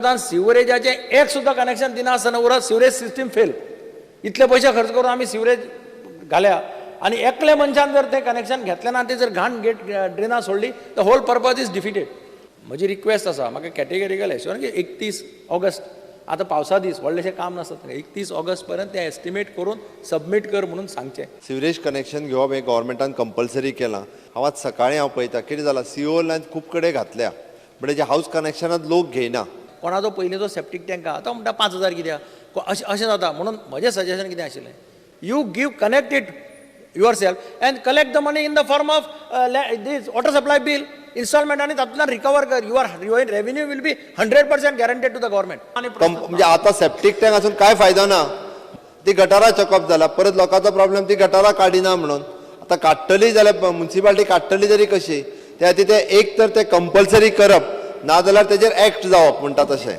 सिवरेजाचें एक सुद्दां कनेक्शन दिना आसतना उरत सिवरेज सिस्टीम फेल. इतले पयशे खर्च करून आमी सिवरेज घाल्या आनी एकले मनशान जर तें कनेक्शन घेतलें ना, ती जर घाण गेट ड्रेना सोडली, the whole purpose is defeated. म्हजी रिक्वेस्ट आसा, म्हाका कॅटेगरिकल एश्योर की 31 ऑगस्ट, आतां पावसा दीस, व्हडलेशें काम नासता, 31 ऑगस्ट पर्यंत तें एस्टिमेट करून सबमीट कर म्हणून सांगचें. सिवरेज कनेक्शन घेवप हें गव्हर्मेंटान कंपल्सरी केलां. हांव आज सकाळीं हांव पळयता कितें जालां, सीओ लायन खूब कडेन घातल्या, बट जे हावस कनेक्शनात लोक घेयना. कोणाचो पयलींचो सेप्टीक टँक आहा, तो म्हणटा 5000 कित्याक? अशें अशें जाता. म्हणून म्हजें सजेशन कितें आशिल्लें, you give connect it yourself and collect the money in the form of this water supply bill installment आनी तातूंतल्यान रिकवर कर. Your revenue will be 100% guaranteed to the government. आनी म्हणजे आतां सेप्टीक टँक आसून काय फायदो ना. ती गटारां चॉकअप जाला, परत लोकांचो प्रॉब्लेम, ती गटारां काडिना म्हणून. आतां काडटली जाल्यार मुन्सिपालिटी काडटली तरी कशी? त्या खातीर ते एक तर ते कंपल्सरी करप, नाजाल्यार तेजेर एक्ट जावप म्हणटा तशें.